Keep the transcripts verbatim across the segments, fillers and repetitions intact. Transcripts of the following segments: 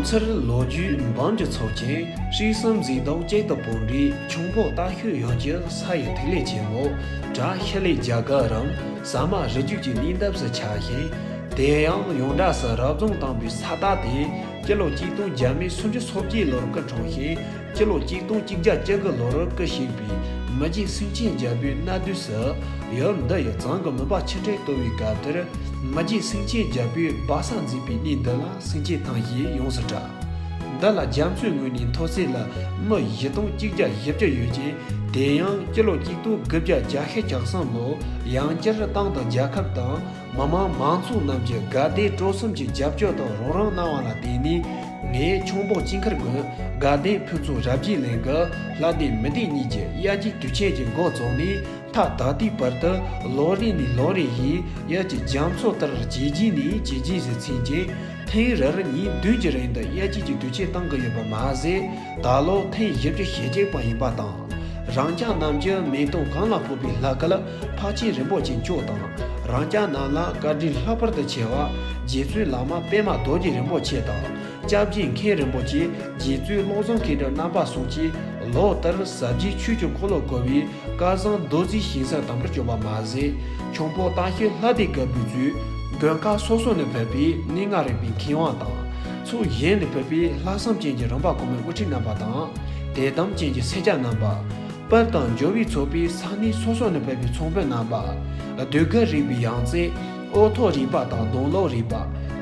ཚུར་ལོ་རྒྱུས་འབུམ་གྱི་ཚོགས་ཆེན། སྲིད་གསུམ་མཛེས་སྡུག་གཅིག་ཏུ་སྤུངས་འདྲའི། ཁྱུང་པོ་རྟ་ཤོད་ཡུལ་གྱི་ས་ཡི་ཐིག་ལེ་ཆེན་མོ། བྲག་ཤི་ལའི་རྒྱ་གར་རམ། ཟ་མ་རི་རྒྱུད་ཀྱི་གནས་འདབས་སུ་ཆགས་ཤིང་། དེ་ཡང་ཡོངས་གྲགས་སུ་རབ་བྱུང་དང་པོའི་ས་རྟ་སྟེ། སྤྱི་ལོ་གཅིག་སྟོང་བརྒྱ་མེད་སུམ་ཅུ་སོ་བརྒྱད་ལོར་སྐུ་འཁྲུངས་ཤིང་། སྤྱི་ལོ་གཅིག་སྟོང་གཅིག་བརྒྱ་བཅུ་དགུ་ལོར་སྐུ་གཤེགས་པའི་མི་རྗེ་སེང་ཆེན་རྒྱལ་པོའི་གནའ་དུས་སུ། ཡུལ་འདི་ཡི་གཙང་གི་མུན་པ་ཆུ་ཁྲིར་གཏོར་བའི་སྐབས་དེར། མི་རྗེ་སེང་ཆེན་རྒྱལ་པོས་སྦ་ས་མཛད་པའི་གནས་འདི་ལ་སེང་ཆེན་ཐང་ཞེས་ཡོངས་སུ་གྲགས། འདི་ལ་རྒྱ་མཚོའི་ངོས་ནས་མཐོ་ཚད་ལ་མི་བཞི་སྟོང་གཅིག་བརྒྱ་བཞི་བཅུ་ཡོད་ཅིང་། དེ་ཡང་སྤྱི་ལོ་གཅིག་སྟོང་དགུ་བརྒྱ་བརྒྱད་ཅུ་གྱ་གསུམ་ལོར་ཡང་བསྐྱར་ཏང་དང་རྒྱལ་ཁབ་དང་། མི་དམངས་མང་ཚོགས་རྣམས་ཀྱིས་དགའ་ལྡན་སྤྲོ་གསུམ་གྱི་རྒྱབ་སྐྱོར་དང་རོགས་རམ་གནང་བ་ལ་བརྟེན་ནས། ངས་ཁྱུང་པོ་སྐྱིད་མཁར་དགོན་དགའ་ལྡན་ཕུན་ཚོགས་རབ་རྒྱས་གླིང་གི་ལྷ་སྡེ་མི་སྡེ་གཉིས་ཀྱི་དབྱར་སྐྱིད་དུས་ཆེན་གྱི་འགོ་བཙུགས་ནས། མཐའ་ད་ལྟའི་བར་དུ་ལོ་རེ་ནས་ལོ་རེ་བཞིན་ཡུལ་གྱི་རྒྱ་མཚོ་ལྟར་ཇེ་ལྗིད་ནས་ཇེ་ལྗིད་སུ་ཕྱིན་ཅིང་། ཐེངས་རེར་ཉིན་བདུན་གྱི་རིང་དུ་དབྱར་སྐྱིད་ཀྱི་དུས་ཆེན་གཏོང་གི་ཡོད་པ་མ་ཟད། ད་ལོ་ཐེངས་བཞི་བཅུ་ཞེ་གཅིག་པ་ཡིན་པ་དང་། རང་ཅག་རྣམས་ཀྱི་མེ་ཏོག་གང་ལ་ཕོག་པའི་ལྷ་སྐལ་འཕགས་ཆེན་རིན་པོ་ཆེ་མཆོག་དང་། རང་ཅག་རྣམས་ལ་བཀའ་དྲིན་ལྷག་པར་དུ་ཆེ་བ་རྗེ་བཙུན་བླ་མ་པདྨ་རྡོ་རྗེ་རིན་པོ་ཆེ་དང་། སྐྱབས་རྗེ་མཁན་རིན་པོ་ཆེ། རྗེ་བཙུན་བློ་བཟང་མཁས་གྲུབ་རྣམ་པ་སོགས་ཀྱིས་ལོ་ལྟར་ཟབ་རྒྱས་ཆོས་ཀྱི་འཁོར་ལོ་བསྐོར་བའི་སྐལ་བཟང་རྡོ་རྗེའི་ཞིང་ས་དམ་པར་གྱུར་པ་མ་ཟད། ཁྱུང་པོ་རྟ་ཤོད་ལྷ་སྡེ་དགའ་བོའི་གཙོས་དགོན་ཁག་སོ་སོ་ནས་ཕེབས་པའི་གནས་ལྔ་རིག་པའི་མཁས་དབང་དང་། ཕྱོགས་གཞན་ནས་ཕེབས་པའི་ལྷག་བསམ་ཅན་གྱི་རོང་པ་གོང་མའི་དབུ་ཁྲིད་རྣམ་པ་དང་། དད་དམ་ཅན་གྱི་སེར་སྐྱ་རྣམ་པ། སྤུར་དང་འཇོ་བའི་ཚོགས་པའི་ས་གནས་སོ་སོ་ནས་ཕེབས་པའི་ཚོང་དཔོན་རྣམ་པ། ཟློས་གར་རིག་པའི་ཡང་རྩེ། ཨོ་ཐོག་རིག་པ་དང་རྡུང་ལོག་རིག་པ།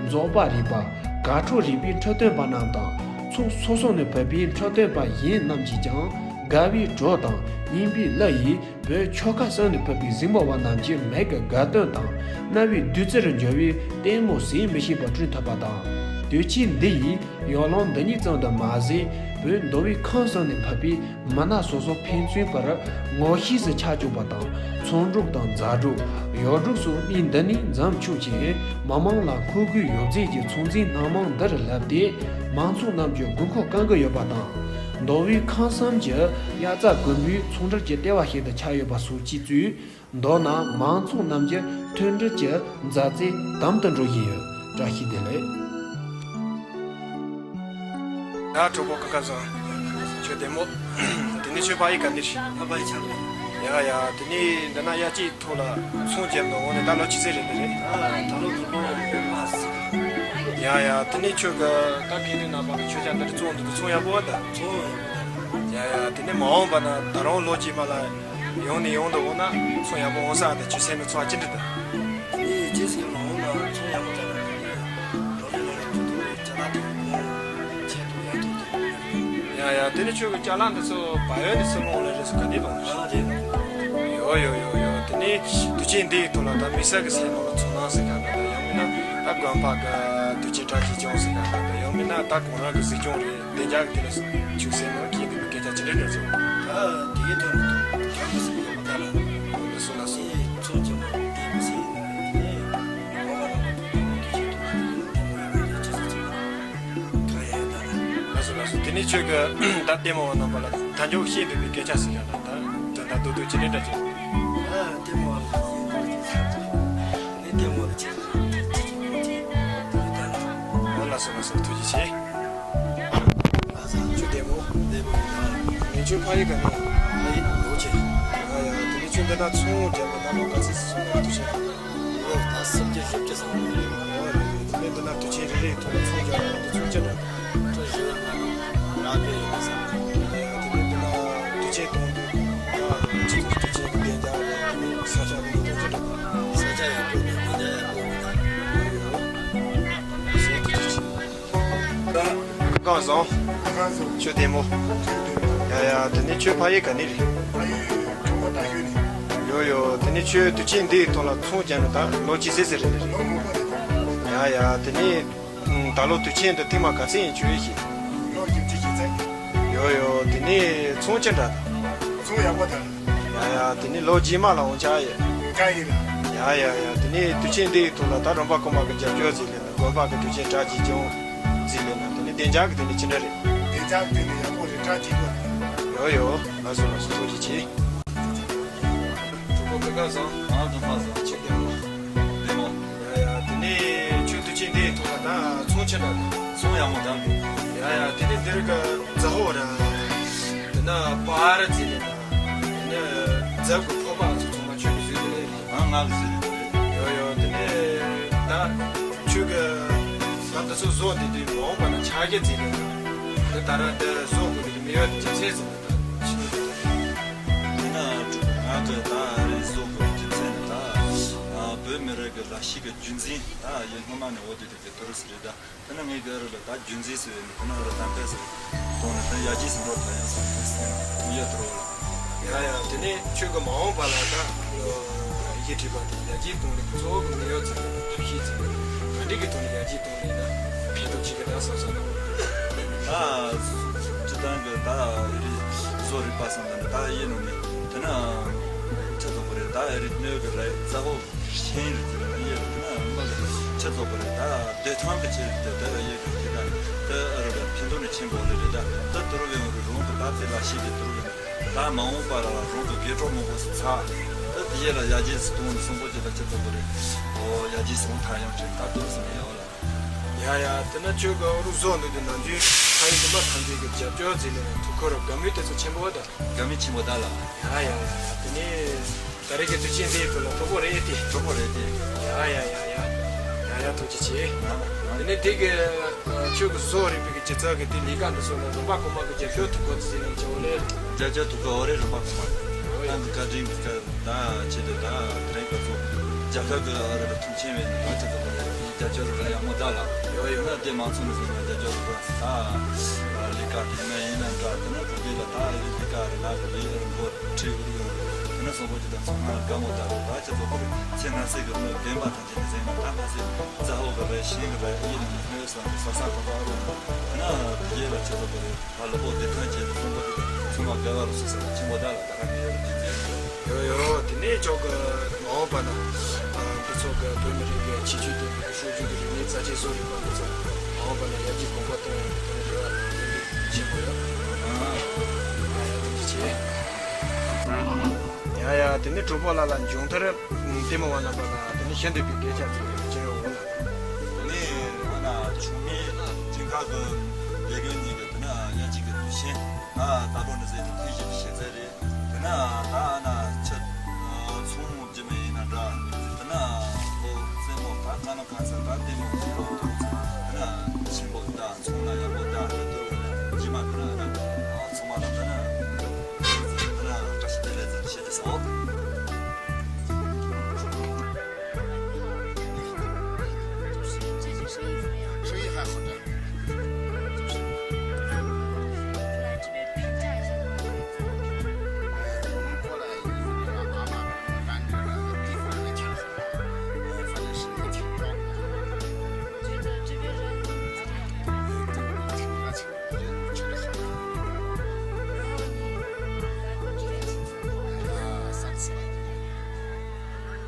རྫོགས་པ་རིག་པ། གར་འཕྲོ་རིག་པའི་འཕྲོད་བསྟེན་པ་རྣམས་དང་། ཕྱོགས་སོ་སོ་ནས་ཕེབས་པའི་འཕྲོད་བསྟེན་པ་གཞན་རྣམས་ཀྱིས་ཀྱང་དགའ་བའི་བྲོ་དང་སྙིང་པའི་གླུ་ཡིས། བོད་ཆོལ་ཁ་གསུམ་ནས་ཕེབས་པའི་གཟིགས་མོ་བ་རྣམས་ཀྱི་མིག་གི་དགའ་སྟོན་དང་རྣ་བའི་བདུད་རྩིར་འཇུ་བའི་ལྟད་མོ་ཟད་མི་ཤེས་པ་བསྐྲུན་ཐུབ་པ་དང་། དུས་ཆེན་འདི་ཡིས་ཡུལ་ལུང་འདི་ཉིད་ཙམ་དུ་མ་ཟད། བོད་མདོ་དབུས་ཁམས་གསུམ་ནས་ཕེབས་པའི་མི་སྣ་སོ་སོ་ཕན་ཚུན་བར་ངོ་ཤེས་སུ་ཆ་བཅུག་པ་དང་། ཚོང་སྒྲུབ་དང་མཛའ་སྒྲུབ། ཡུལ་སྒྲུབ་སོགས་གནས་འདི་ནས་འཛོམས་ཆོག་ཅིང་། མི་དམངས་ལ་མཁོ་དགོས་ཡོད་ཚད་ཀྱི་ཚོང་འཛིན་སྣ་མང་འདིར་ལྷབས་ཏེ། མང་ཚོགས་རྣམས་ཀྱི་དགོས་མཁོ་བསྐང་གི་ཡོད་པ་དང་། མདོ་དབུས་ཁམས་གསུམ་གྱི་དབྱར་རྩྭ་དགུན་འབུའི་ཚོང་འབྲེལ་གྱི་ལྟེ་བ་ཞིག་ཏུ་ཆགས་ཡོད་པ་སོགས་ཀྱིས་གཙོས། མདོར་ན་མང་ཚོགས་རྣམས་ཀྱི་མཐུན་སྒྲིལ་གྱི་མཛའ་བརྩེ་དམ་དུ་འགྲོ་བཞིན་ཡོད། བཀྲ་ཤིས་བདེ་ལེགས། ཡ་གྲོགས་པོ་ཀ་ཁ་བཟང་། ཁྱོད་བདེ་མོ། དེ་ནས་ཁྱོད་ཕ་ཡུལ་ག་ནས་རེད། ཕ་ཕ་ཡུལ་ཆབ་མདོ། ཡ་ཡ། དེ་ནས་འདི་ན་དབྱར་སྐྱིད་ཐོག་ལ་ཚོང་རྒྱབ་འདུག་འོ་ནས་ད་ལོ་ཆི་ཟེར་རེད་འདི་རེད། ཨ་ད་ལོ་དུ་ལོ་ཡོད་མ་ཟེར། ཡ་ཡ། དེ་ནས་ཁྱོད་ཀྱི་ད་དགེ་འདུན་རྣམ་པ་གི་ཆོས་ཆ་འདི་རེད་བཙོང་འདུག་ཚོང་ཡག་པོ་བ་ད། ཚོང་ཡག་པོ་ད། ཡ་ཡ། དེ་ནས་མ་འོངས་པ་ན་ད་རུང་ལོ་རྗེས་མ་ལ་ཡོང་ནས་ཡོང་འདུག་འོ་ན་ཚོང་ཡག་པོ་འོང་ས་ད་ཁྱོད་སེམས་ནང་ཚོར་བ་ཅི་འདྲ་ད། དེ་ནས་རྗེས་སུ་མ་འོངས་ན་ཚོང་ཡག་པོ་ད་ལོ་རེ་ལོ་རེ་དུ་དུ་རེ་ཅ་ལག་དེ་གོང་ཆེད་དུ་ཡག་ཐུབ་ཐུབ། ཡ་ཡ། དེ་ནས་ཁྱོད་ཀྱི་ཅ་ལག་འདི་ཚོ་བ་ཡོད་འདི་ཚོ་ལོང་ལ་རེ་སུ་ག་འདི་ལོང་། ཨ་རེད། ཡོ་ཡོ་ཡོ་ཡོ། དེ་ནས་དུས་ཆེན་འདིའི་ཐོག་ལ་ད་མི་ས་གི་སེམས་ནང་ལ་ཚོར་སྣང་ཟེར་ག་འདྲ་ད། ཡང་མིན་ན་ད་དགོན་པ་གི་དུས་ཆེན་གྲ་རྒྱས་སྐྱོང་ཟེར་ག་འདྲ་ད། ཡང་མིན་ན་ད་གོང་རང་གི་གཟིགས་སྐྱོང་རེད། བདེ་འཇགས་ཀྱི་དེ་ལ་ཆུག་སེམས་ནང་ཁྱེད་འདི་མི་སྐད་ཆ་ཅི་འདྲ་འདྲ་ཚོ། ད་དེ་གའི་ཐོག་ནས་ཐུག་ག་མི་སྲིད་པའི་ཡོད་པ་ད་ལ། ལགས་སོ་ལགས་སོ། ཚོང་ཅི་མ་དེ་མི་སྲིད་ཡིན་ན་དེ་ནས་ཨོ་བ་ལ་མ་ཐུག་ཐུག་མ་ཁྱེད་ཆེ་ཐུག་ལ་དེ་ནས་དེ་མོ་ཡོད་པ་ཡོད་ཅི་ཟེར་ཅི་གང་ཡང་ཡོད་ད་ལ། ལགས་སོ་ལགས་སོ། དེ་ནས་ཁྱོད་ཀྱི་ད་ལྟད་མོ་བ་རྣམ་པ་ལ་ཐ་མགྱོགས་བཤད་འདོད་པའི་སྐད་ཆ་ཟིག་ཡོད་ན་ད་དོན་དག་རྡོག་རྡོག་ཅི་འདྲ་འདྲ་ཅིག་ཨ་ལྟད་མོ་བ་ལ་བཤད་འདོད་ཅིག་ཟེར་ཅི། དེ་ནས་ལྟད་མོ་ལ་ཆེ་ཨོ་ལགས་སོ་ལགས་སོ། ཐུགས་རྗེ་ཆེ། ཨ་ཚ་ཁྱོད་བདེ་མོ། བདེ་མོ་ཡིན་ད། ངས་ཁྱོད་ཕ་ཡུལ་ག་ནས། ཕ་ཡུལ་ལོ་ཆེ། ཨ་ཡ། དེ་ནས་ཁྱོད་འདི་ན་ཚོང་རྒྱབ་ནས་ད་ལོ་ག་ཚོད་ཙམ་སོང་ན་དུས་ཆེན། ལོ་ད་སུམ་བརྒྱ་བཞི་བརྒྱ་ཙམ་ཡོད་རེད། ཨོ་རེད་རེད། དེ་ནས་འདི་ན་དུས་ཆེན་རེ་རེའི་ཐོག་ལ་ཚོང་རྒྱག་ཡག་འདི་ཚོང་ཅི་འདྲ། ཁྲོ་ཞུ་ཡག་མ་རེད། རག་པའི་ཡོད་མ་ཟ། ཨ་ཡ། དེ་ནས་འདི་ན་དུས་ཆེན་གཏོང་དུས་ད་སྤྱི་ཚོགས་དུས་ཆེན་གྱི་བདེ་འཇགས་རེད། དེ་ནས་ས་ཆ་འདི་གཏོང་ཅི་འདྲ། ས་ཆ་ཡག་པོ་དང་བདེ་འཇགས་ཡག་པོ་ཡོད་ད། ཨོ་ཡོ། ཟེར་དུས་ཆེ། ཀང་བཟང་། ཀང་བཟང་། ཁྱོད་བདེ་མོ། ཁྱོད་བདེ་མོ། ཡ་ཡ། དེ་ནས་ཁྱོད་ཕ་ཡུལ་ག་ནས་རེད། ཕ་ཡུལ་ཁྱུང་པོ་རྟ་ཤོད་ནས། ཡོ་ཡོ། དེ་ནས་ཁྱོད་དུས་ཆེན་འདིའི་ཐོག་ལ་ཚོང་རྒྱག་ནས་ད་ལོ་གཅིག་ཟེར་ཟེར་རེད་རེད། ལོ་མང་པོ་རེད། ཡ་ཡ། དེ་ནས་ད་ལོ་དུས་ཆེན་འདི་ཐེངས་མ་ག་ཚོད་ཡིན་ཁྱོད་ཡིན་གྱི། ལོ་བཞི་བཅུ་ཞེ་རྩ། ཡོ་ཡོ། དེ་ནས་ཚོང་ཅི་འདྲ། ཚོང་ཡག་པོ་ད། ཡ་ཡ། དེ་ནས་ལོ་རྗེས་མ་ལ་འོང་ཆ་ཡོད། ག་ཡིན་རེད། ཡ་ཡ་ཡ། དེ་ནས་དུས་ཆེན་འདིའི་ཐོག་ལ་ད་རོང་པ་གོང་མ་གི་རྒྱབ་སྐྱོར་ཟིག་ལེན་ན། དགོན་པ་གི་དུས་ཆེན་གྲ་རྒྱས་ཀྱང་ཟིག་ལེན་ན། དེ་ནས་བདེ་འཇགས་ཀྱི་དེ་ནས་ཅི་འདྲ་རེད། བདེ་འཇགས་ཀྱི་དེ་ནས་ཡག་པོ་རེད། གྲ་རྒྱས་པོ་རེད། ཡོ་ཡོ། ལགས་སོ་ལགས་སོ། ཐུགས་རྗེ་ཆེ། གྲོགས་པོ་ཀ་ཁ་བཟང་། ཨ་ཀ་ཁ་བཟང་། ཁྱེད་བདེ་མོ། བདེ་མོ། ཡ་ཡ། དེ་ནས་ཁྱོད་དུས་ཆེན་འདིའི་ཐོག་ལ་ད་ཚོང་ཅི་འདྲ། ཚོང་ཡག་མོ་ད། ཡ་ཡ། དེ་ནས་འདིར་ག་ཛ་ཧོ་ར། དེ་ན་པ་ར་ཛི་ལེ་ན། དེ་ནས་ཛ་གི་ཕོ་པ་ཚོ་ཚང་མ་ཁྱོད་ཀྱི་བཟོས་དེ་ལས་རེད། ང་ང་གི་བཟོས་རེད། ཡོ་ཡོ། དེ་ནས་ད་ཁྱོད་ཀྱི་ད་འདི་ཚོ་བཟོ་དེ་དུས་མ་འོངས་པ་ན་ཆ་རྒྱ་ཛི་ལེ་ན། དེ་ད་ར་དེ་བཟོ་དགོས་ནི་མི་ཡོད་རྒྱུ་མཚན་ཟེར་ན་ད་ཕྱི་ནས་དེ་ན་ང་གི་ད་རེས་བཟོ་དགོས་རྒྱུ་མཚན་ནི་ད་བོད་མི་རིགས་ཀྱི་ལ་ཤི་གི་རྒྱུན་འཛིན་ད་ཡིན་སྔོན་མ་ནས་འོ་དེ་དེ་དེ་དུ་རུ་སི་རེད་ད། དེ་ན་ངས་ག་རུ་ལ་ད་རྒྱུན་འཛིན་ཟེར་བའི་དེ་ན་ལ་དམ་པས་ཟེར་གཏོང་ནས་དེ་ཡར་རྒྱས་སུ་འགྲོ་ཐུབ་ཡོང་བསམ་ཟེར་ཡོད་དོ། ཡ་ཡ། དེ་ནས་ཁྱོད་ཀྱི་མ་འོངས་པ་ལ་ད་ཡི་གེ་བྲིས་པ་དེ་ཡར་རྒྱས་གཏོང་ནས་གཙོ་བོ་གི་མི་ཡོད་ཚེ་ཐབས་ཤེས་ཚེ་ག་འདྲས་ཀྱི་ཐོག་ནས་ཡར་རྒྱས་གཏོང་ནས་ན་ཕན་ཐོགས་ཅིག་གི་ད་བསམ་བསམ་ན། ད་སྤྱི་བཏང་གི་ད་རིག་བཟོ་རིག་པ་བསམ་ན་ད་ཡིན་ནོ་ནི་དེ་ན་ཁྱེད་ཚོ་གི་རེད་ད་རིག་གནས་གི་རེད་ཛ་ཧོ། ཤེས་རིག་ཅིག་ལ་ཡོད་ན་མ་ལ་ཆེ་ཚོགས་པ་རེད་ད། བདེ་ཐང་གི་ཆེད་དུ་དེ་ལ་ཡོད་རེད་དེ་ད་དེ་ཨ་རུ་ལ་ཕན་ཐོགས་ནི་ཆེན་པོ་རེད་རེད་ད། དེ་དུ་རུ་ཡོང་རུ་རོང་དུ་ད་དེ་ལ་ཤེས་དེ་དུ་རུ་ཡོང་ད་མ་འོངས་པ་ལ་རོང་དུ་དགེ་གྲོགས་མང་པོ་ཞིག་ཚ། དེ་དེ་ཡེ་ལ་ཡར་རྒྱས་སུ་གཏོང་ནི་གསོན་པོ་ཅིག་ལ་ཆེ་ཚོགས་པ་རེད། ཨོ་ཡར་རྒྱས་སུ་འོང་ཐ་ཡང་ཆེ་ད་དུ་སུ་མི་ཡོང་ལ། ཡ་ཡ། དེ་ན་ཁྱོད་ཀྱི་ཨུ་རུ་བཟོ་འདུག་དེ་ནང་ཆོས་ཕ་ཡུལ་དུ་མ་ཐམས་ཅད་ཀྱི་རྒྱབ་སྐྱོར་ཟེར་ནས་ཐུགས་ཁུར་དགའ་མོས་དེ་ཚོ་ཆེན་པོ་ད། དགའ་མོས་ཆེན་པོ་ད་ལ། ཡ་ཡ་ཡ། དེ་ནས་ད་རེས་ཀྱི་དུས་ཆེན་འདིའི་བོད་ལ་གྲོགས་པོ་རེད་དེ། གྲོགས་པོ་རེད་དེ། ཡ་ཡ་ཡ་ཡ། ཡ་ཡ་ཐུགས་རྗེ་ཆེ། ཡ་ཡ། དེ་ནས་དེ་གི་ཁྱོད་ཀྱི་བཟོ་རིག་པའི་གི་སྒྱུ་རྩལ་གི་དེ་ལས་ཀ་འདི་ཚོ་ལ་རིམ་པ་གོང་མ་གི་རྒྱབ་སྐྱོར་ཐུབ་དགོས་ཟེར་ནས་བྱ་བ་ལས། རྒྱབ་སྐྱོར་ཐུབ་དགོས་འོ་རེད་རིམ་པ་གོང་མ། ཨོ་ཡ། ཏང་གི་བཀའ་དྲིན་གི་བཀའ། ད་ཆེད་དུ་ད་དེ་རིང་ཁ་སང་རྒྱལ་ཁབ་ཀྱི་ཨ་རི་ལ་མཐོང་ཆེན་བས་ནི་ད་ཆེད་དུ་ཁོ་རེ་རྒྱ་ཆེ་རུ་ར་ཡག་མོ་ད་ལ་ཡོད་ཡོད་ན་དེ་མང་ཚོགས་ནས་བཟུང་ནས་རྒྱ་ཆེ་རུ་ད་ལས་ཀ་དེ་མ་ཡིན་ན་འདྲ་དེ་ནི་བོད་པའི་ལ་ད་ལས་ཀ་རེ་ལ་རེ་ལས་རིང་པོ་ཁྲིད་ཡོད་དེ་ནི་སོག་པོ་ཅི་ད་ཚང་མ་དགའ་མོ་ད་རུ་ད་ཆེད་དུ་ཁོ་རེ་ཚེ་ན་སེ་གི་མི་བདེན་པ་དང་ཅི་ནས་ཟེར་ན་ད་མ་སེ་རྩ་ཧོ་གི་རེ་ཤིང་གི་རེ་ཡིན་ནི་ནོས་སོང་ས་ས་ཁོ་ད་རུ་དེ་ནི་དེ་ལ་ཆེད་དུ་ཁོ་རེ། ད་ལོ་པོ་འདི་ཐོན་བྱས་ནས་གསུང་པ་དེ་ཚང་མ་དགའ་བ་རུ་སོ་སོ་ཆེན་པོ་ད་ལ་ད་ར་ངའི་རུ་དེ་མཛད། ཡོ་ཡོ། དེ་ནས་ཅོག་གི་མ་འོངས་པ་ན་འདི་ཚོ་གི་བོད་མི་རིགས་ཀྱི་ཁྱད་ཆོས་ལྡན་པའི་སྲོལ་རྒྱུན་གྱི་རིག་གནས་རྩ་ཆེན་བཟོ་རིག་པ་འདི་ཚོ་མ་འོངས་པ་ན་ཡར་རྒྱས་གོང་འཕེལ་གཏོང་ཡག་གི་དོན་ལ་རེ་བ་དང་སྨོན་འདུན་ཆེན་པོ་ཡོད། ཡ་ཡ་ཐུགས་རྗེ་ཆེ། ཡ་ཡ། དེ་ནས་གྲོགས་པོ་ལ་ལ་འབྱུང་ཐར་ལྟད་མོ་བ་རྣམ་པ་ལ་དེ་ནས་ཤེས་འདོད་པའི་སྐད་ཆ་ཚིག་ཅེས་འོ་ལ། ནི་ཨ་ན་ཆུང་མའི་སྤྲིན་ཁ་གི་ལས་གོས་གཉིས་ཀྱི་དེ་ན་ཡ་གཅིག་གི་དུས་ཆེན་ཨ་ད་ལོ་ནི་ཟེར་ཏེ་ཐེངས་ཤིག་གི་ཤེས་ཚད་རེད། དེ་ན་ད་ཨ་ན་ཆུ་ཚོང་རྒྱུ་མི་ཡིན་ན་འདྲ། དེ་ན་ཁོ་རྩེད་མོ་ད་ཁ་ན་ཁ་ས་ད་ལྟད་མོ་ཞིག་ལོག་ཐུབ་ཚེ་དེ་ན་ཆེན་པོ་ད་ཚོང་ན་ཡག་པོ་ད་དེ་དུ་རྒྱུ་མ་དེ་ན་ཨ་ཚང་མ་ལ་དེ་ན་དེ་ན་བཀྲ་ཤིས་བདེ་ལེགས་ཟེར་ཏེ་བཤད་དེ་སོང་། 声音还好点。来这边比价一下。我们过来，阿妈，咱这个地方也挺好，反正是也挺高。我觉得这边人挺热情，人确实好。然后你来过这边几次？来了三次了。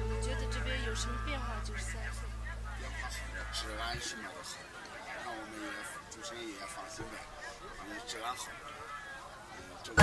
你觉得这边有什么变化？就是三次。变化好了，治安是没有好。 让我们也主持人也放心呗，因为治安好。嗯，这个。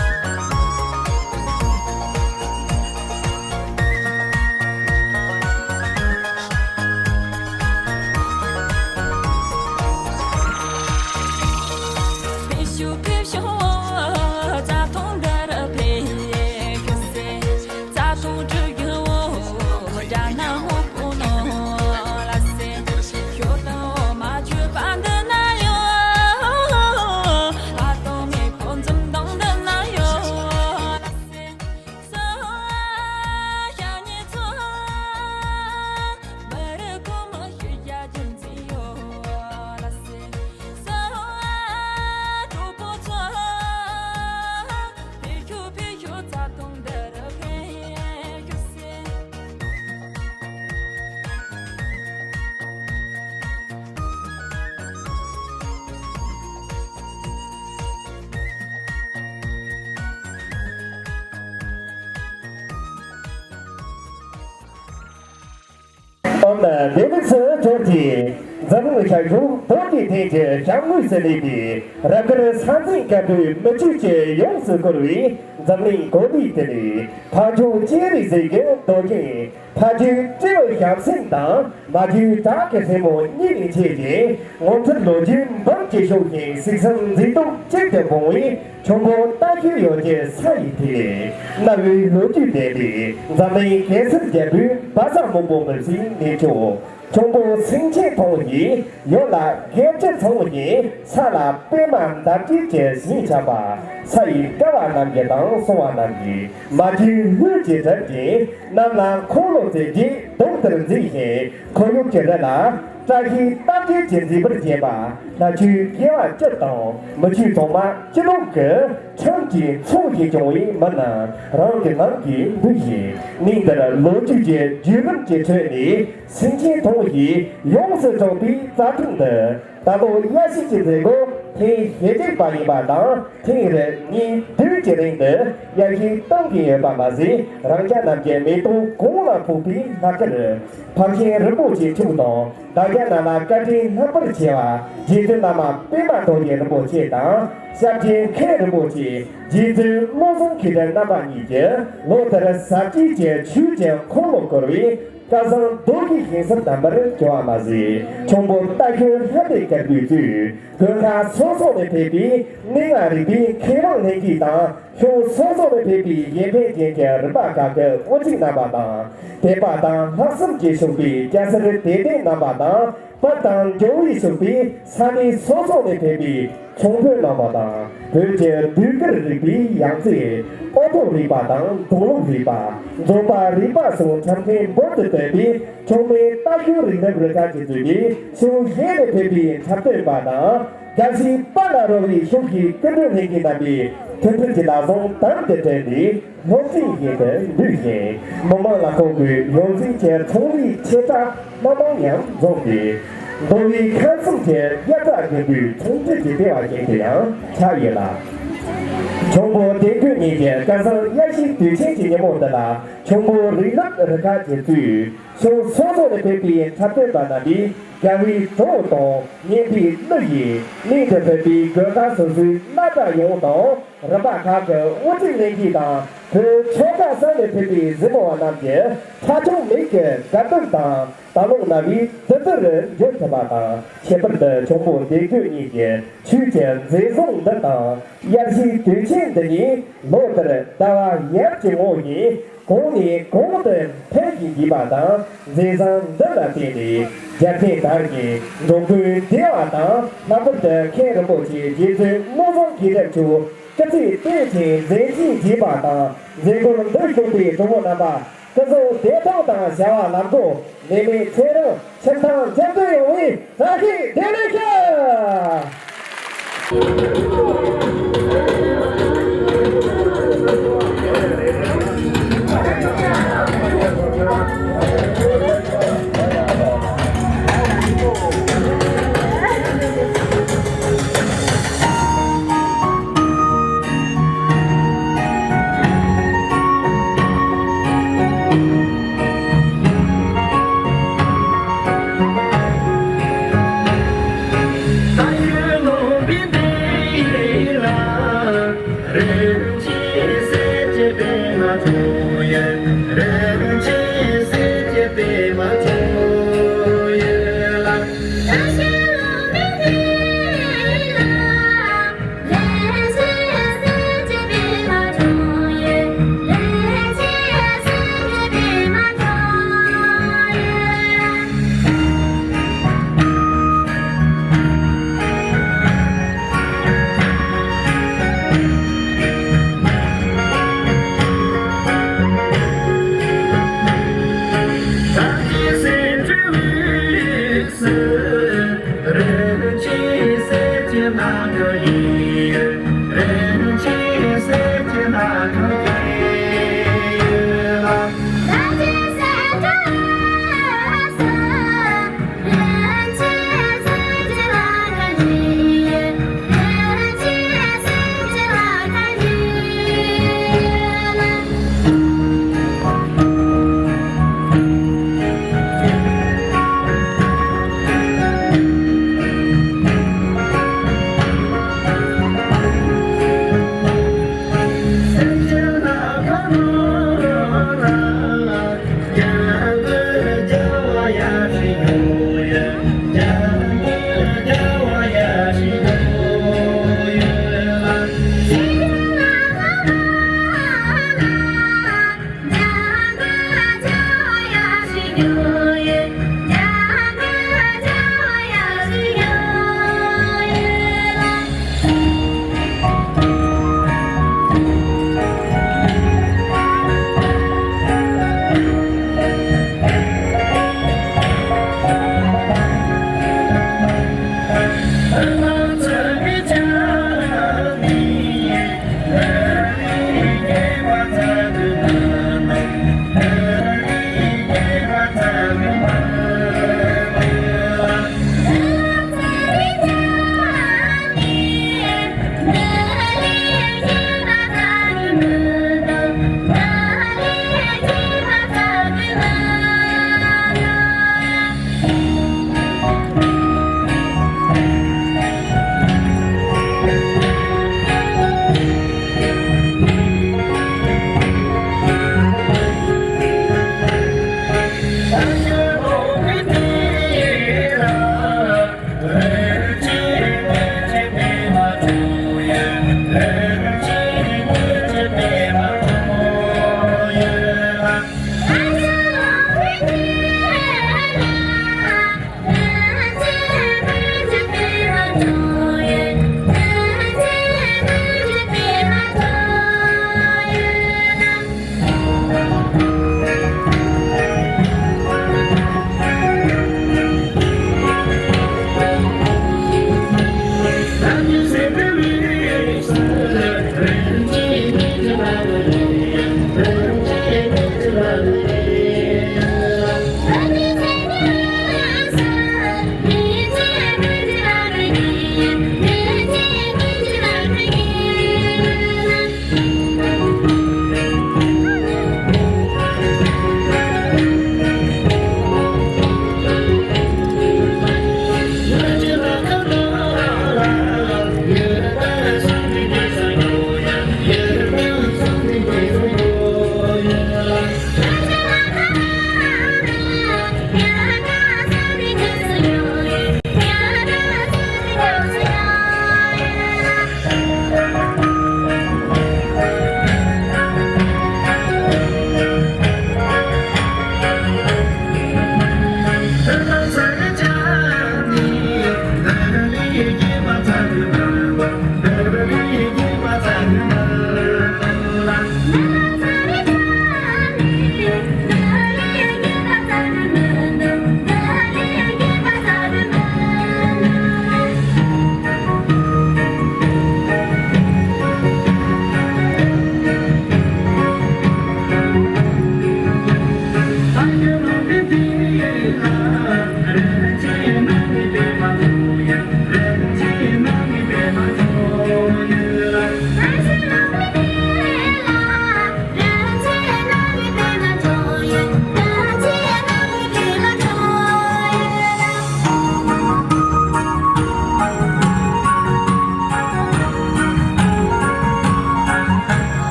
ཨོམ། དེ་རིང་སུ་འབྱོར་གྱི་འཛམ་གླིང་ཞབས་ཞུ་བོད་ཀྱི་ཐེངས་ཀྱི་ཞབས་དངོས་སུ་གནས་པའི་རབ་དཀར་ས་འཛིན་བཀའ་པོད་མི་བཅུ་གྱིས་ཡོངས་སུ་བསྐོར་བའི་ འཛམ་གླིང་གོ་ལའི་ཐོག་ནས་ཕ་ཇོ་སྤྱན་རས་གཟིགས་ཀྱི་མདོ་རྒྱུད། ཕ་ཇོའི་སྤྲེའུ་ཞབས་སེན་དང་མ་ཇོའི་བྲག་གི་སྲས་མོ་གཉིས་ལས་མཆེད་ཅིང་ངོ་མཚར་ལོ་རྒྱུས་འབུམ་གྱིས་ཕྱུག་ཅིང་གཟིགས་བསམ་མཛེས་སྡུག་གཅིག་ཏུ་སྤུངས་པའི་ཁྱུང་པོ་རྟ་ཞོན་ཡོད་ཀྱི་ས་ཡི་ཐོག་ནས་གནའ་བོའི་ལོ་རྒྱུས་ལྡན་པའི་འཛམ་གླིང་གེ་སར་རྒྱལ་པོའི་བ་ཚ་མང་པོ་མི་སྲིད་གནས་མཆོག་ཁྱུང་པོ་སེང་ཆེན་ཐང་ཡི་ཡུལ་ལ་རྒྱལ་སྤྱི་ཚང་བ་ཡིན། ས་ལ་པདྨ་འདབ་བརྒྱད་ཀྱི་ཞིང་ཁྱབ་པ། ས་ཡི་ཀ་བ་རྣམ་བརྒྱད་དང་སྲུང་བ་རྣམས་ཀྱིས་མ་བཅོས་ལྷུན་གྱིས་གྲུབ་ཅིང་གནམ་ལ་འཁོར་ལོ་རྩེ་བརྒྱད་གདུང་ལྟར་མཛེས་ཤིང་འཁོར་ཡུག་གི་རི་ལ་བཀྲ་ཤིས་རྟགས་བརྒྱད་ཀྱིས་མཛེས་པར་བརྒྱན་པ། ལྷ་ཆོས་དགེ་བ་བཅུ་དང་མི་ཆོས་གཙང་མ་སྤྱི་ལོག་གི་ཁྲིམས་ཀྱིས་ཚོགས་ཀྱིས་སྐྱོང་བའི་མི་རྣམས་རང་གི་ནང་གི་འདུས་ཤིང་གནས་འདིར་ལོ་རྒྱུས་ཀྱི་བརྒྱུད་རིམ་གྱི་ཁྲོད་ནས། སེང་ཆེན་ཐང་ཡིས་ཡོངས་སུ་གྲགས་པའི་རྩྭ་ཐང་འདི་ད་ལོ་དབྱར་ཕྱི་ཀྱི་མཛད་སྒོ་ཐེངས་ཞེ་གཅིག་པ་ཡིན་པ་དང་། ཐེངས་རེར་ཉིན་བདུན་གྱི་རིང་དུ་དབྱར་ཞིང་གཏོང་གི་ཡོད་པ་མ་ཟད། རང་ཅག་རྣམས་ཀྱི་མེ་ཏོག་གོང་ལ་ཕོག་པའི་ལྷག་དཀར་ཕག་ཆེན་རིན་པོ་ཆེ་ཕྱུགས་དང་། བདག་ཅག་རྣམས་ལ་བཀའ་དྲིན་རྣམ་པར་ཆེ་བ་རྗེ་བཙུན་བླ་མ་པདྨ་རྡོ་རྗེ་རིན་པོ་ཆེ་དང་། ཞབས་རྗེས་མཁན་རིན་པོ་ཆེ་རྗེ་བཙུན་བློ་བཟང་མཁས་གྲུབ་རྣམ་པ་གཉིས་ཀྱིས་ལོ་ལྟར་ཟབ་རྒྱས་ཀྱི་ཆོས་ཀྱི་འཁོར་ལོ་བསྐོར་བའི་སྐལ་བཟང་རྡོ་རྗེ་ཞིང་སར་དམ་པར་གྱུར་པ་མ་ཟད། ཁྱུང་པོ་རྟ་ཞོན་ལྷ་སྡེ་དཀར་པོའི་གཙོས་དགོན་ཁག་སོ་སོ་ནས་ཕེབས་པའི་གནས་ལྔ་རིག་པའི་མཁས་དབང་ལྷན་རྒྱས་དང་། ཕྱོགས་སོ་སོ་ནས་ཕེབས་པའི་གཞན་ཕན་ཅན་གྱི་རིམ་པ་ཁག་གི་དབུ་ཁྲིད་རྣམ་པ་དང་། དད་པ་དང་ལྷག་བསམ་གྱིས་ཕྱུག་པའི་སྐྱ་སེར་དད་ལྡན་རྣམ་པ་དང་། བོད་དང་ཇོ་བོའི་ཕྱུག་པའི་ས་གནས་སོ་སོ་ནས་ཕེབས་པའི་ཚོང་དཔོན་རྣམ་པ་དང་། བོད་ཀྱི་ཟློས་གར་རིག་པའི་ཡང་རྩེ། ཨོ་ཐོག་རིག་པ་དང་དུང་ལོག་རིག་པ། འཛོམས་པ་རིག་པ་སོགས་འཁྲབ་མཁན་འབུར་དུ་བཏོན་པའི་ཁྱུང་པོའི་རྟ་ཞོན་རིག་སློབ་རུ་ཁག་གིས་གཙོས་པའི་ཕྱོགས་གཞན་ནས་ཕེབས་པའི་འཁྲབ་སྟོན་པ་དང་། རྒྱལ་སྲས་དཔལ་ལ་རོལ་བའི་ཤུགས་ཀྱིས་སྐུ་མགྲོན་ལྷན་རྒྱས་རྣམ་པས་མཐུན་སྒྲིལ་གྱི་ལག་ཟུང་དམ་དུ་སྦྲེལ་ནས། སློབ་ཚན་བཞིན་དུ་འདུས་ཤིང་། མི་དམངས་ལ་ཕོག་པའི་ཡོངས་འཛིན་གྱི་ཚོང་ལས་ཆེ་ཕྲ་སྣ་མང་ཡང་འཛོམས་ཏེ། མདོ་དབུས་ཁམས་གསུམ་གྱི་དབྱར་རྩྭ་དགུན་འབུའི་ཚོང་འབྲེལ་གྱི་ལྟེ་བ་ཞིག་ཏུ་ཡང་ཆགས་ཡོད་ལ། ཁྱུང་པོ་སྡེ་དགུ་གཉིས་ཀྱི་སྐལ་བཟང་དབྱར་ཞིང་དུས་ཆེན་གྱི་ཉིན་མོ་འདི་ལ། ཁྱུང་པོ་རིག་སློབ་རུ་ཁག་གིས་གཙོས་ཕྱོགས་སོ་སོ་ནས་ཕེབས་པའི་འཁྲབ་སྟོན་པ་རྣམ་པས་དགའ་བའི་བྲོ་བོ་དང་སྙན་པའི་གླུ་ཡིས་གླིང་དུ་ཕེབས་པའི་དགོན་པ་སོ་སོའི་རྣམ་གྲངས་ཡོངས་དང་། རིམ་པ་ཁག་གི་དབུ་ཁྲིད་ལྷན་རྒྱས་དང་། བོད་ཆོལ་ཁ་གསུམ་ནས་ཕེབས་པའི་གཟིགས་མོ་བ་རྣམས་ཀྱིས་ཁྲ་ཆུང་མིག་གི་དགའ་སྟོན་དང་། ད་ལོ་གནའ་བོའི་བདུད་རྩི་རུ་འགྱུར་ཐུབ་པ་དང་། ཁྱད་པར་དུ་ཁྱུང་པོ་སྡེ་དགུ་གཉིས་ཀྱི་ཆོས་ཀྱི་མཛེས་བཟང་འདི་དང་། དབྱར་ཞིང་དུས་ཆེན་འདི་ཉིད་ལོ་ལྟར་ཟླ་བ་ཡབ་ཀྱི་ངོ་བོ་ཉིད། གོང་ནས་གོང་དུ་འཕེལ་གྱིན་འགྱིས་པ་དང་། མཛད་བཟང་འདི་ལ་བརྟེན་ནས་རྒྱལ་ཕྲན་དར་ཞིང་འགྲོ་ཀུན་བདེ་བ་དང་། ལྷག་པར་དུ་མཁན་རིན་པོ་ཆེ་རྗེ་བཙུན་བློ་བཟང་མཁས་གྲུབ་མཆོག་སྐུ་ཚེ་བརྟན་ཅིང་མཛད་འཕྲིན་རྒྱས་པ་དང་། མཛད་སྒོར་འདུ་ཞུགས་པའི་གྲོགས་པོ་རྣམ་པ་སྐུ་གཟུགས་བདེ་ཐང་དང་བྱ་བ་ལམ་འགྲོ། ནད་མེད་ཚེ་རིང་། ཁྱིམ་ཚང་འཆམ་མཐུན་ཡོང་བའི་བཀྲ་ཤིས་བདེ་ལེགས་ཞུ།